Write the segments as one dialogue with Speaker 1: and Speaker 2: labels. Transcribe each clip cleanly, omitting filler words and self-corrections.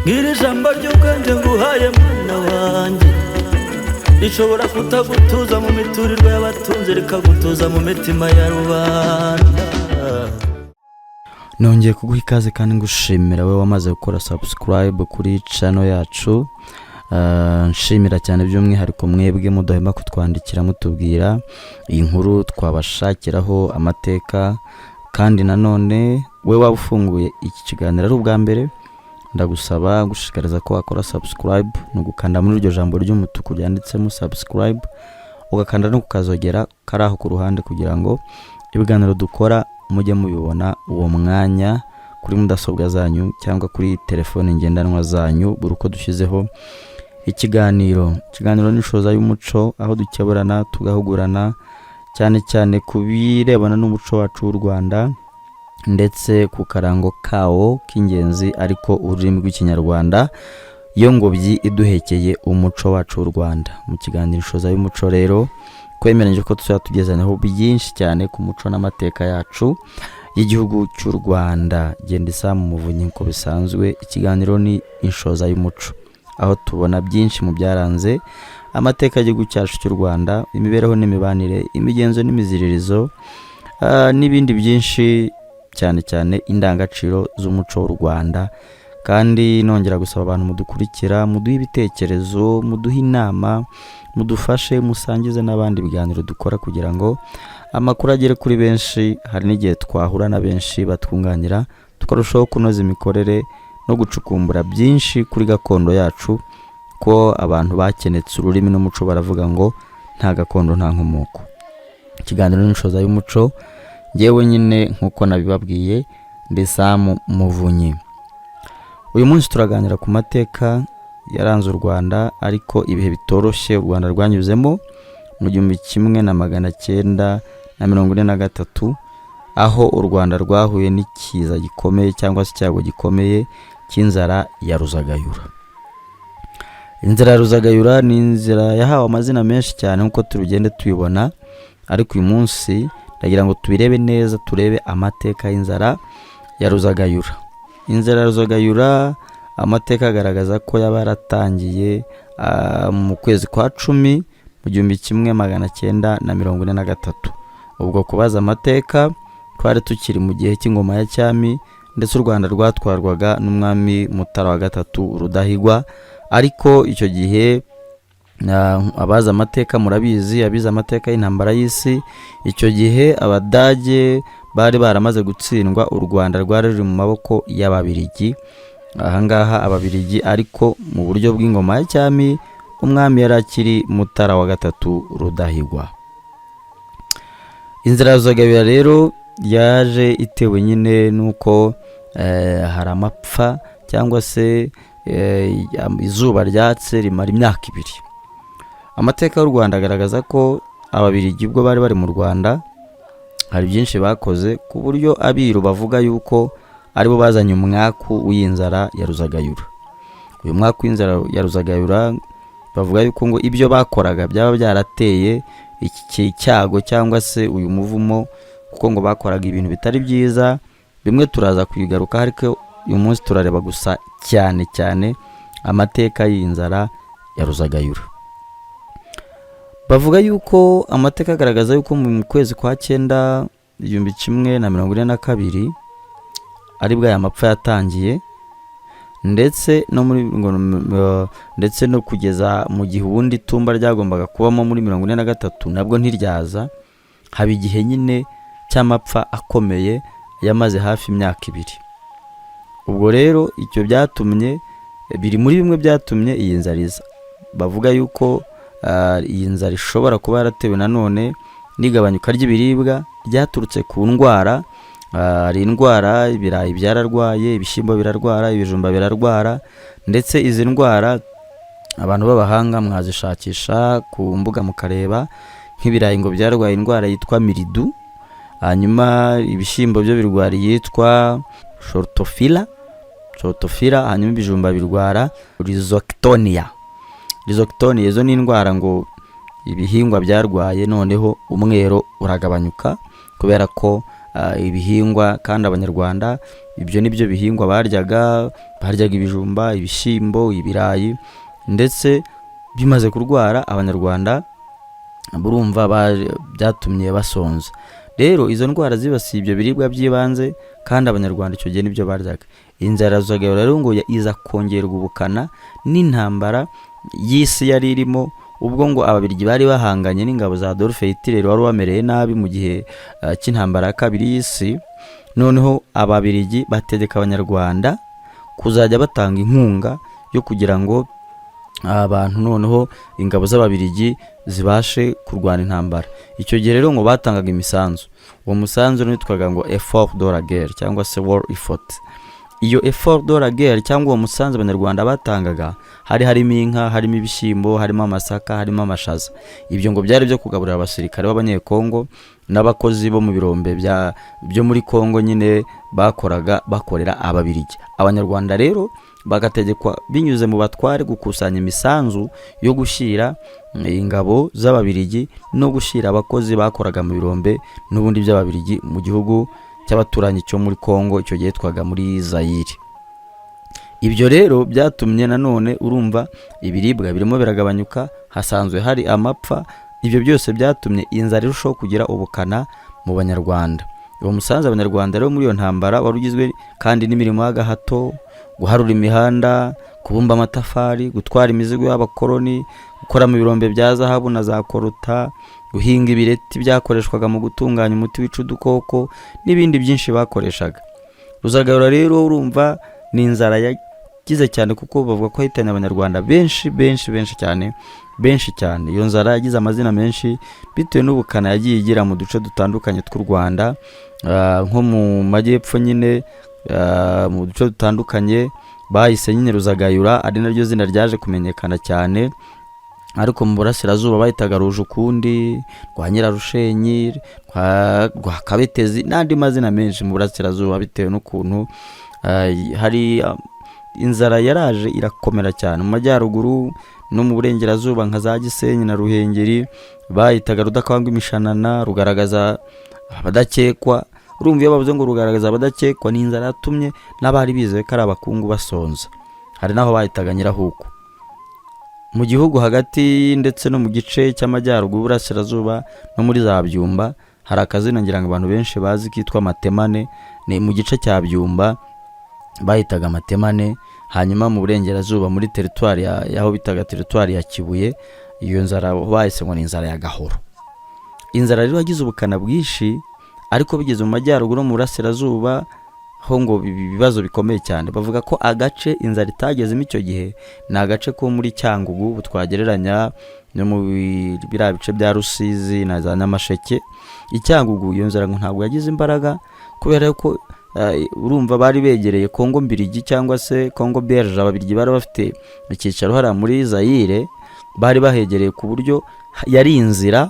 Speaker 1: Ngiri ijambo ry'ubwenge nguhaye, mwana wanjye, rishobora kutagutuza mu miturirwa y'abatunze, rikagutuza mu mitima ya rubanda.
Speaker 2: Nongeye kuguha ikaze kandi ngushimira wowe wamaze gukora subscribe kuri channel yacu. Nshimira cyane by'umwihariko mwebwe mudahwema kutwandikira mutubwira inkuru twabashakiraho amateka. Kandi nanone we waba ufunguye iki kiganiro ari ubwa mbere, ndagusaba gushishikariza ko wakora subscribe. Ni ugukanda muri iryo jambo ry'umutuku ryanditsemo "subscribe", ugakanda no kukazogera kari aho ku ruhande, kugira ngo ibiganiro dukora mujye mubibona uwo mwanya kuri mudasobwa zanyu cyangwa kuri telefone ngendanwa zanyu buri uko dushyizeho ikiganiro. Ikiganiro n'Ishoza y'Umuco, aho dukeburana, tugahugurana cyane cyane ku birebana n'umuco wacu w'u Rwanda, ndetse ku karango kawo k'ingenzi, ariko ururimi rw'Ikinyarwanda, yo ngobyi iduhekeye umuco wacu w'u Rwanda. Mu kiganiro Ishoza y'Umuco rero twemeranyije ko tuzajya tugezanaho byinshi cyane ku muco n'amateka yacu y'igihugu cy'u Rwanda. Genda Isamu Muvunyi nk'uko bisanzwe. Ikiganiro ni Inshoza y'Umuco, aho tubona byinshi mu byaranze amateka y'igihugu cyacu cy'u Rwanda, imibereho n'imibanire, imigenzo n'imiziririzo, n'ibindi byinshi, cyane cyane indangagaciro z'umuco w'u Rwanda. Kandi nongera gusaba abantu mudukurikira, muduhe ibitekerezo, muduhe inama, mudufashe musangize n'abandi ibiganiro dukora kugira ngo amakuru agere kuri benshi. Hari n'igihe twahura na benshi batwunganira, tukarushaho kunoza imikorere no gucukumbura byinshi kuri gakondo yacu, ko abantu bakenetse ururimi n'umuco baravuga ngo nta gakondo nta nkomoko. Ikiganiro n'Inshoza y'Umuco. Ngewe nyine nk'uko nabibabwiye, ndi Samu Muvunyi. Uyu munsi turaganira ku mateka yaranze u Rwanda, ariko ibihe bitoroshye u Rwanda rwanyuzemo mu 1943, aho u Rwanda rwahuye n'ikiza gikomeye cyangwa se icyago gikomeye cy'inzara ya Ruzagayura. Inzara ya Ruzagayura ni inzira yahawe amazina menshi cyane nk'uko tubigende tubibona, ariko uyu munsi ndagira ngo tubirebe neza, turebe amateka y'inzara ya Ruzagayura. Inzara ya Ruzagayura, amateka agaragaza ko yaba yaratangiye mu kwezi kwa 10 mu 1943. Ubwo kubaza amateka, twari tukiri mu gihe cy'ingoma ya cyami, ndetse u Rwanda rwatwarwaga n'umwami Mutara wa Gatatu Rudahigwa. Ariko icyo gihe, abazi amateka murabizi, abize amateka y'intambara y'isi, icyo gihe Abadage bari baramaze gutsindwa, u Rwanda rwari ruri mu maboko y'Ababirigi. Ahangaha Ababirigi, ariko mu buryo bw'ingoma ya cyami, umwami yari akiri Mutara wa Gatatu Rudahigwa. Inzara ya Ruzagayura rero yaje itewe nyine n'uko hari amapfa cyangwa se izuba ryatse rimara imyaka 2. Amateka y'u Rwanda agaragaza ko Ababirigi ubwo bari bari mu Rwanda hari byinshi bakoze, ku buryo abiru bavuga yuko aribo bazanye umwaku w'inzara ya Ruzagayura. Uyu mwaku w'inzara ya Ruzagayura, bavuga yuko ngo ibyo bakoraga byaba byarateye iki cyago cyangwa se uyu muvumo, kuko ngo bakoraga ibintu bitari byiza. Bimwe turaza kubigaruka, ariko uyu munsi turareba gusa cyane cyane amateka y'inzara ya Ruzagayura. Bavuga yuko amateka agaragaza yuko mu kwezi kwa 9 1142 aribwo aya mapfa yatangiye, ndetse no muri ndetse no kugeza mu gihe ubundi itumba ryagombaga kubamo muri 43, nabwo ntiryaza. Haba igihe nyine cy'amapfa akomeye yamaze hafi imyaka 2. Ubwo rero icyo byatumye, biri muri bimwe byatumye iyi nzara iza. Bavuga yuko iyi nzara ishobora kuba yaratewe nanone n'igabanyuka ry'ibiribwa ryaturutse ku ndwara. Hari indwara, ibirayi byararwaye, ibishyimbo birarwara, ibijumba birarwara. Ndetse izi ndwara abantu b'abahanga mwazishakisha ku mbuga mukareba. Nk'ibirayi ngo byarwaye indwara yitwa mildiou, hanyuma ibishyimbo byo birwara iyitwa Chortophila, Chortophila, hanyuma ibijumba birwara Rhizoctonia, Rhizoctonia. Izo ni indwara ngo ibihingwa byarwaye, noneho umwero uragabanyuka kubera ko ibihingwa. Kandi Abanyarwanda ibyo ni byo bihingwa baryaga, baryaga ibijumba, ibishyimbo, ibirayi. Ndetse bimaze kurwara, Abanyarwanda burumva byatumye basonza. Rero izo ndwara zibasiye ibyo biribwa by'ibanze, kandi Abanyarwanda icyo gihe nibyo baryaga. Inzara Ruzagayura rero ngo iza kongerwa ubukana n'intambara y'isi yari irimo, ubwo ngo Ababiligi bari bahanganye n'ingabo za Adolf Hitler wari wamereye nabi mu gihe cy'intambara ya kabiri y'isi. Noneho Ababiligi bategeka Abanyarwanda kuzajya batanga inkunga yo kugira ngo abantu, noneho ingabo z'Ababiligi zibashe kurwana intambara. Icyo gihe rero ngo batangaga imisanzu. Uwo musanzu witwaga ngo effort de la guerre cyangwa se war effort. Iyo effort de la guerre cyangwa uwo musanzu Abanyarwanda batangaga, hari harimo inka, harimo ibishyimbo, harimo amasaka, harimo amashaza. Ibyo ngo byari byo kugaburira abasirikare b'Abanyekongo n'abakozi bo mu birombe byo muri Kongo nyine bakoraga bakorera Ababiligi. Abanyarwanda rero bagategekwa binyuze mu batware gukusanya imisanzu yo gushyira ingabo z'Ababiligi no gushyira abakozi bakoraga mu birombe n'ubundi by'Ababiligi mu gihugu cy'abaturanyi cyo muri Kongo, icyo gihe twaga muri Zayire. Ibyo rero byatumye nanone, urumva, ibiribwa birimo biragabanyuka, hasanzwe hari amapfa. Ibyo byose byatumye inzara irushaho kugira ubukana mu Banyarwanda. Uwo musanzu Abanyarwanda rero muri iyo ntambara wari ugizwe kandi n'imirimo y'agahato: guharura imihanda, kubumba amatafari, gutwara imizigo y'abakoloni, gukora mu birombe bya zahabu na za koruta, guhinga ibireti byakoreshwaga mu gutunganya umuti wica udukoko n'ibindi byinshi bakoreshaga. Ruzagayura rero, urumva, ni inzara yagize cyane, kuko bavuga ko yahitanye Abanyarwanda benshi, benshi, benshi cyane, benshi cyane. Iyo nzara yagize amazina menshi bitewe n'ubukana yagiye igira mu duce dutandukanye tw'u Rwanda, nko mu majyepfo nyine, mu duce dutandukanye bahise nyine Ruzagayura, ari naryo zina ryaje kumenyekana cyane. Ariko mu burasirazuba bahitaga Rujukundi, rwa Nyirarushenyi, rwa Kabetezi n'andi mazina menshi mu burasirazuba, bitewe n'ukuntu hari inzara yaraje irakomera cyane. Mu majyaruguru no mu burengerazuba nka za Gisenyi na Ruhengeri bahitaga Rudakangwa imishanana, rugaragaza abadakekwa. Urumva, iyo bavuze ngo rugaragaza abadakekwa, ni inzara yatumye n'abari bizeye ko ari abakungu basonza. Hari n'aho bahitaga Nyirahuku. Mu gihugu hagati ndetse no mu gice cy'amajyaruguru y'uburasirazuba no muri za Byumba, hari akazina ngira ngo abantu benshi bazi kitwa Matemane. Ni mu gice cya Byumba bahitaga Matemane. Hanyuma mu burengerazuba muri teritwari y'aho bitaga teritwari ya Kibuye, iyo nzara bahise ngo ni inzara ya Gahoro. Inzara rero yagize ubukana bwinshi, ariko bigeze mu majyaruguru no mu burasirazuba ho ngo ibibazo bikomeye cyane. Bavuga ko agace inzara itagezemo icyo gihe ni agace ko muri Cyangugu, ubu twagereranya no mu biriya bice bya Rusizi na za Nyamasheke. Icyangugu iyo nzara ngo ntabwo yagize imbaraga, kubera ko urumva bari begereye Kongo Mbirigi cyangwa se Kongo Belge. Ababiligi bari bafite icyicaro hariya muri Zayire, bari bahegereye, ku buryo yari inzira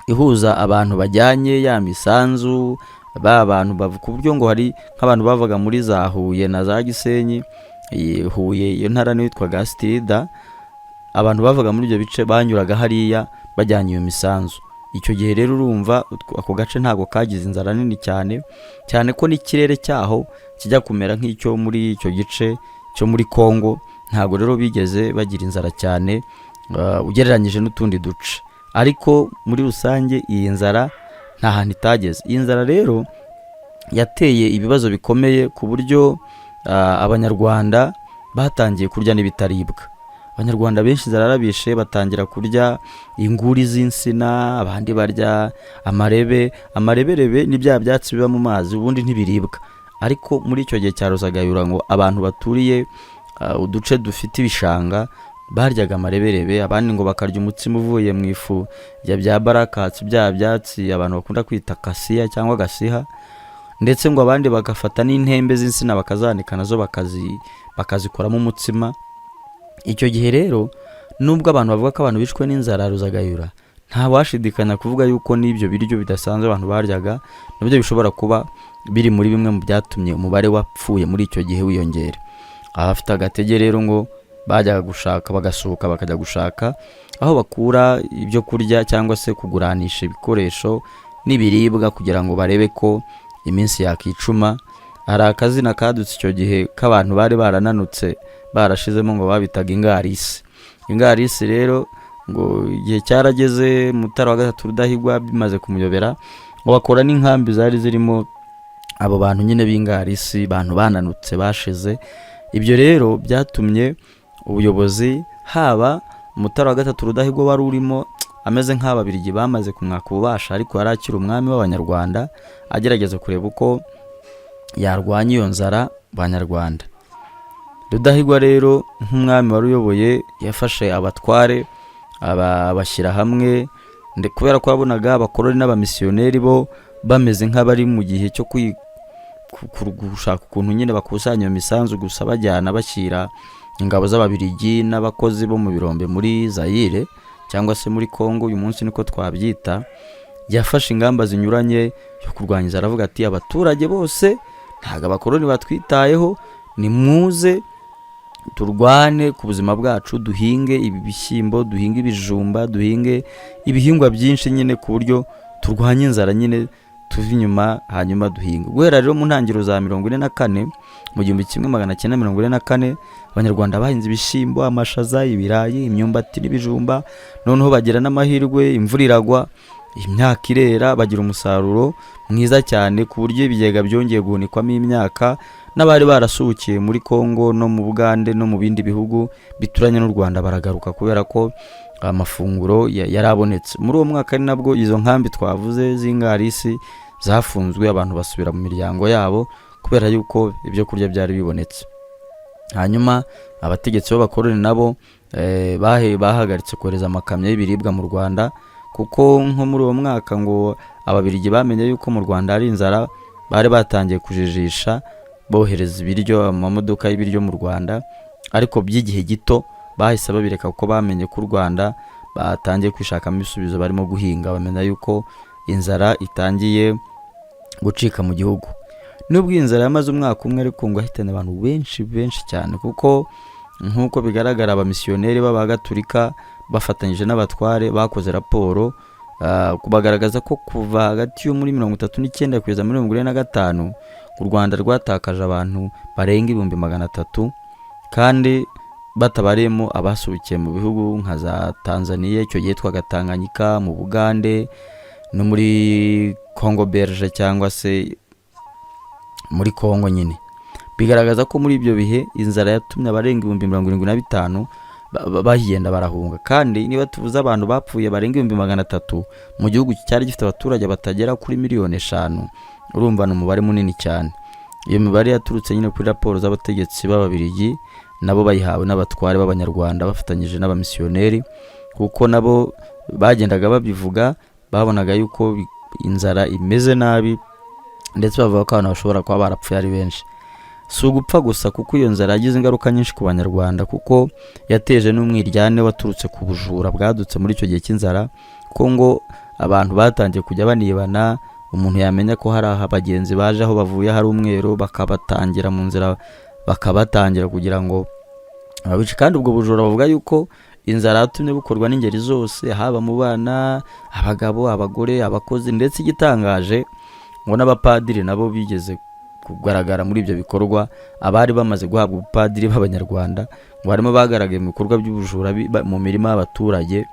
Speaker 2: ihuza abantu bajyanye ya misanzu ba bantu ku buryo ngo hari nk'abantu bavaga muri za Huye na za Gisenyi. Iyi Huye, iyo ntara niyo yitwaga Sitirida. Abantu bavaga muri ibyo bice banyuraga hariya bajyanye iyo misanzu. Icyo gihe rero urumva ako gace ntabwo kagize inzara nini cyane cyane, ko n'ikirere cyaho kijya kumera nk'icyo muri icyo gice cyo muri Kongo. Ntabwo rero bigeze bagira inzara cyane ugereranyije n'utundi duce. Ariko muri rusange iyi nzara nta hantu itageze. Iyi nzara rero yateye ibibazo bikomeye, ku buryo Abanyarwanda batangiye kurya n'ibitaribwa. Abanyarwanda benshi inzara yarabishe, batangira kurya inguri z'insina, abandi barya amarebe. Amareberebe ni bya byatsi biba mu mazi, ubundi ntibiribwa. Ariko muri icyo gihe cya Ruzagayura ngo abantu baturiye uduce dufite ibishanga baryaga amareberebe, abandi ngo bakarya umutsima uvuye mu ifu ya bya barakatsi, bya byatsi abantu bakunda kwita kasiya cyangwa gasiha. Ndetse ngo abandi bagafata n'intembe z'insina bakazanika, nazo bakazikoramo umutsima. Icyo gihe rero, nubwo abantu bavuga ko abantu bishwe n'inzara Ruzagayura, nta washidikanya kuvuga yuko n'ibyo biryo bidasanzwe abantu baryaga nabyo bishobora kuba biri muri bimwe mu byatumye umubare wapfuye muri icyo gihe wiyongera. Abafite agatege rero ngo bajyaga gushaka, bagasuhuka bakajya gushaka aho bakura ibyo kurya cyangwa se kuguranisha ibikoresho. n'ibiribwa kugira ngo barebe ko iminsi yakicuma. Hari akazina kadutse icyo gihe k'abantu bari barananutse barashizemo, ngo babitaga ingarisi. Ingarisi rero ngo igihe cyarageze Mutara wa gatatu Rudahigwa bimaze kumuyobera, ngo bakora n'inkambi zari zirimo abo bantu nyine b'ingarisi, bantu bananutse bashize. Ibyo rero byatumye ubuyobozi, haba Mutara wa gatatu Rudahigwa wari urimo ameze nk'Ababirigi bamaze kumwaka ububasha, ariko yari akiri umwami w'Abanyarwanda, agerageza kureba uko yarwanya iyo nzara Banyarwanda. Rudahigwa rero nk'umwami wari uyoboye yafashe abatware abashyira hamwe, kubera ko yabonaga abakoroni n'abamisiyoneri bo bameze nk'abari mu gihe cyo gushaka ukuntu nyine bakusanya iyo misanzu gusa bajyana bashyira ingabo z'Ababirigi n'abakozi bo mu birombe muri Zayire cyangwa se muri Kongo uyu munsi niko twabyita. Yafashe ingamba zinyuranye yo kurwanya inzara, aravuga ati abaturage bose, ntabwo abakoroni batwitayeho, nimuze turwane ku buzima bwacu, duhinge ibi bishyimbo, duhinge ibijumba, duhinge ibihingwa byinshi nyine ku buryo turwanya inzara nyine, tuve inyuma hanyuma duhinge. Guhera rero mu ntangiriro za 44, mu 1944, Abanyarwanda bahinze ibishyimbo, amashaza, ibirayi, imyumbati n'ibijumba. Noneho bagira n'amahirwe, imvura iragwa, imyaka irera, bagira umusaruro mwiza cyane ku buryo ibigega byongeye guhunikwamo imyaka, n'abari barasuhukiye muri Kongo no mu Bugande no mu bindi bihugu bituranye n'u Rwanda baragaruka kubera ko amafunguro yarabonetse. Muri uwo mwaka ari nabwo izo nkambi twavuze z'ingarisi zafunzwe, abantu basubira mu miryango yabo kubera yuko ibyo kurya byari bibonetse. Hanyuma abategetsi b'abakoroni nabo bahagaritse kohereza amakamyo y'ibiribwa mu Rwanda, kuko nko muri uwo mwaka ngo Ababirigi bamenye yuko mu Rwanda hari inzara, bari batangiye kujijisha bohereza ibiryo, amamodoka y'ibiryo mu Rwanda, ariko by'igihe gito bahise babireka kuko bamenye ko u Rwanda batangiye kwishakamo ibisubizo, barimo guhinga, bamenya yuko inzara itangiye gucika mu gihugu. Nubwo iyi nzara yamaze umwaka umwe, ariko ngo ahitanye abantu benshi benshi cyane, kuko nk'uko bigaragara abamisiyoneri b'Abagatulika bafatanyije n'abatware bakoze raporo, bagaragaza ko kuva hagati yo muri 39 kugeza muri 45 u Rwanda rwatakaje abantu barenga 300,000, kandi batabariyemo abasubikiye mu bihugu nka za Tanzania, icyo gihe yitwaga Tanganyika, mu Bugande no muri Congo Belge cyangwa se muri Congo nyine. Bigaragaza ko muri ibyo bihe inzara yatumye abarenga 75,000 bagenda barahunga. Kandi niba tuvuze abantu bapfuye barenga 300,000 mu gihugu cyari gifite abaturage batagera kuri miliyoni 5, urumva ni umubare munini cyane. Iyo mibare yaturutse nyine kuri raporo z'abategetsi b'Ababirigi, nabo bayihawe n'abatware b'Abanyarwanda bafatanyije n'abamisiyoneri, kuko nabo bagendaga babivuga, babonaga yuko inzara imeze nabi, ndetse bavuga ko abantu bashobora kuba barapfuye ari benshi. Si ugupfa gusa, kuko iyo nzara yagize ingaruka nyinshi ku Banyarwanda, kuko yateje n'umwiryane waturutse ku bujura bwadutse muri icyo gihe cy'inzara, kuko ngo abantu batangiye kujya banibana, umuntu yamenya ko hari aha bagenzi baje aho bavuye hari umweru, bakabatangira mu nzira, bakabatangira kugira ngo ababice. Kandi ubwo bujura bavuga yuko inzara yatumye bukorwa n'ingeri zose, haba mu bana, abagabo, abagore, abakozi, ndetse igitangaje ngo n'abapadiri nabo bigeze kugaragara muri ibyo bikorwa. Abari bamaze guhabwa ubupadiri b'Abanyarwanda ngo harimo bagaragaye mu bikorwa by'ubujura mu mirima y'abaturage,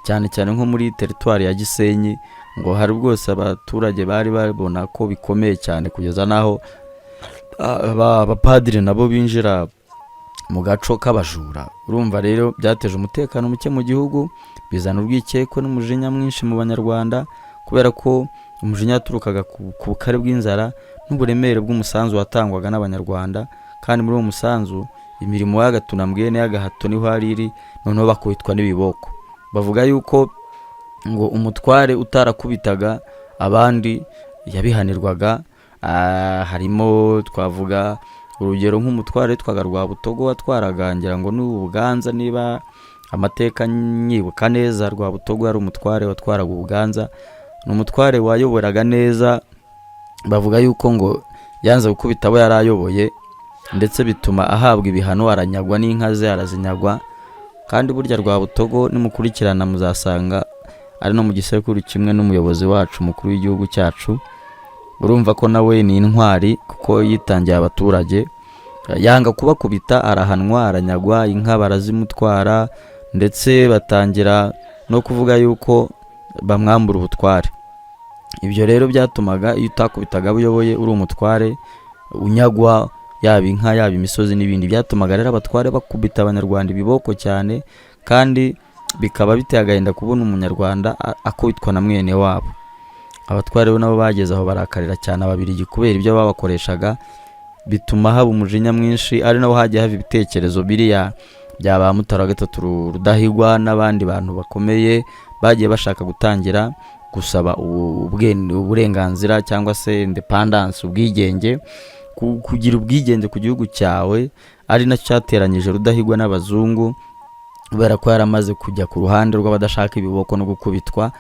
Speaker 2: cyane cyane nko muri teritwari ya Gisenyi, ngo hari rwose abaturage bari babona ko bikomeye cyane kugeza n'aho abapadiri nabo binjira mu gaco k'abajura. Urumva rero byateje umutekano muke mu gihugu, bizana urwikekwe n'umujinya mwinshi mu Banyarwanda, kubera ko umujinya waturukaga ku bukare bw'inzara n'uburemere bw'umusanzu watangwaga n'Abanyarwanda. Kandi muri uwo musanzu imirimo y'agatunambwene y'agahato niho hari iri, noneho bakubitwa n'ibiboko. Bavuga yuko ngo umutware utarakubitaga abandi yabihanirwaga. Harimo twavuga urugero nk'umutware witwaga Rwabutogo watwaraga, ngira ngo ni Ubuganza niba amateka nyibuka neza. Rwabutogo yari umutware watwaraga Ubuganza, ni umutware wayoboraga neza. Bavuga yuko ngo yanze gukubita abo yari ayoboye, ndetse bituma ahabwa ibihano, aranyagwa n'inka ze arazinyagwa. Kandi burya Rwabutogo nimukurikirana muzasanga Ari no mu gisekuru kimwe n'umuyobozi wacu mukuru w'igihugu cyacu. Urumva ko nawe ni intwari, kuko yitangiye abaturage, yanga kubakubita, arahanwa, aranyagwa, inka barazimutwara, ndetse batangira no kuvuga yuko bamwambura ubutware. Ibyo rero byatumaga iyo utakubitaga abo uyoboye uri umutware unyagwa, yaba inka, yaba imisozi n'ibindi. Byatumaga rero abatware bakubita Abanyarwanda ibiboko cyane, kandi bikaba biteye agahinda kubona Umunyarwanda akubitwa na mwene wabo. Abatware rero nabo bageze aho barakarira cyane Ababirigi kubera ibyo babakoreshaga, bituma haba umujinya mwinshi, ari naho hagiye hava ibitekerezo biriya bya ba Mutara wa Gatatu Rudahigwa n'abandi bantu bakomeye bagiye bashaka gutangira gusaba uburenganzira cyangwa se independence, ubwigenge, kugira ubwigenge ku gihugu cyawe, ari nacyo cyateranyije Rudahigwa n'abazungu, kubera ko yaramaze kujya ku ruhande rw'abadashaka ibiboko no gukubitwa.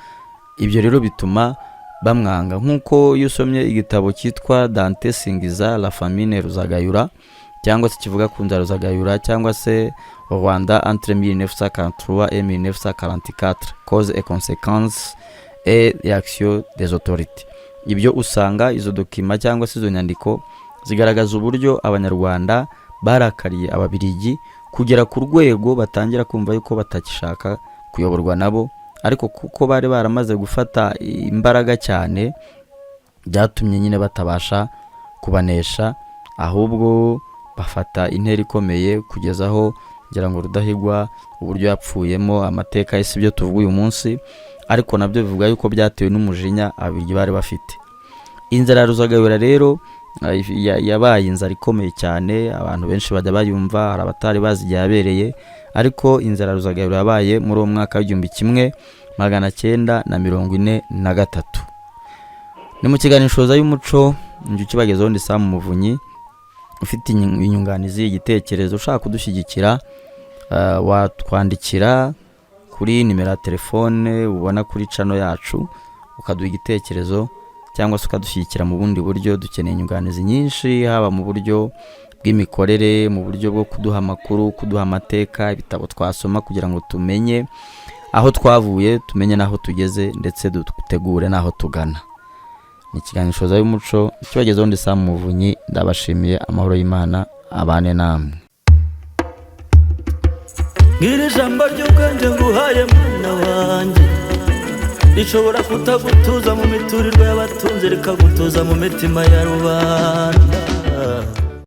Speaker 2: Ibyo rero bituma bamwanga, nk'uko iyo usomye igitabo cyitwa Dante Singiza, La Famine Ruzagayura, cyangwa se kivuga ku nzara Ruzagayura, cyangwa se Rwanda entre 1943 et 1944, causes et conséquences et réaction des autorités. Ibyo usanga izo documents cyangwa se izo nyandiko zigaragaza uburyo Abanyarwanda barakariye Ababirigi kugera ku rwego batangira kumva yuko batakishaka kuyoborwa nabo. Ariko kuko bari baramaze gufata imbaraga cyane, byatumye nyine batabasha kubanesha, ahubwo bafata intera ikomeye kugeza aho ngira ngo Rudahigwa uburyo yapfuyemo, amateka ye si byo tuvuga uyu munsi, ariko nabyo bivuga yuko byatewe n'umujinya Ababirigi bari bafite. Inzara ya Ruzagayura rero yabaye inzara ikomeye cyane, abantu benshi bajya bayumva, hari abatari bazi igihe yabereye, ariko inzara ya Ruzagayura yabaye muri uwo mwaka w'1943. Ni mu kiganiro Inshoza y'Umuco, njye ukibagezaho ndi Sam Muvunyi. Ufite inyunganizi, igitekerezo, ushaka kudushyigikira, watwandikira kuri nimero ya telefone ubona kuri channel yacu, ukaduha igitekerezo cyangwa se ukadushyigikira mu bundi buryo. Dukeneye inyunganizi nyinshi, haba mu buryo bw'imikorere, mu buryo bwo kuduha amakuru, kuduha amateka, ibitabo twasoma kugira ngo tumenye aho twavuye, tumenye n'aho tugeze, ndetse dutegure n'aho tugana. Ni ikiganiro Inshoza y'Umuco, ikibagezaho ndi Sam Muvunyi. Ndabashimiye, amahoro y'Imana abane namwe.
Speaker 1: Ngira ijambo ry'ubwenge nguhaye, mwana wanjye, rishobora kutagutuza mu miturirwa y'abatunze, rikagutuza mu mitima ya rubanda.